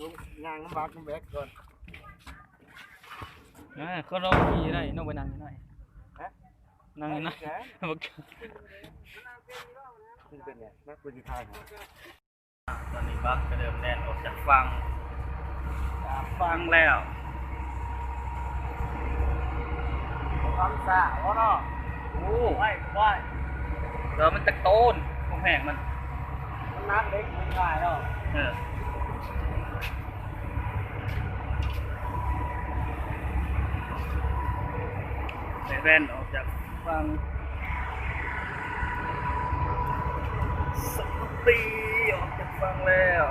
ລົງຍ່າງນຳບັກນຳແບັກກ່ອນ. ອ່າ ຄົນລາວຂີ່ໄດ້ເນາະ ໄປນັ່ງຢູ່ໃນ ຮະ? ນັ່ງຢູ່ໃນ ແຂນ ບັກ ມັນເປັນຫຍັງ? ນັກວິຊາການ. ຕອນນີ້ບັກກະເລີ່ມແລ່ນອອກຈາກຝັ່ງ ຈາກຝັ່ງແລ້ວ. ຄວາມຊ້າບໍ່ເນາະ? ໂອ້ ໄວ ໄວ ແຕ່ວ່າມັນຈັກໂຕນ ຄວາມແຮງມັນ ມັນໜັກເດ້ ມັນງ່າຍເນາະ. ເອີ ໄດ້ແລ່ນອອກຈາກຝັ່ງ ສະກອດຕີອອກຈາກຝັ່ງແລ້ວ.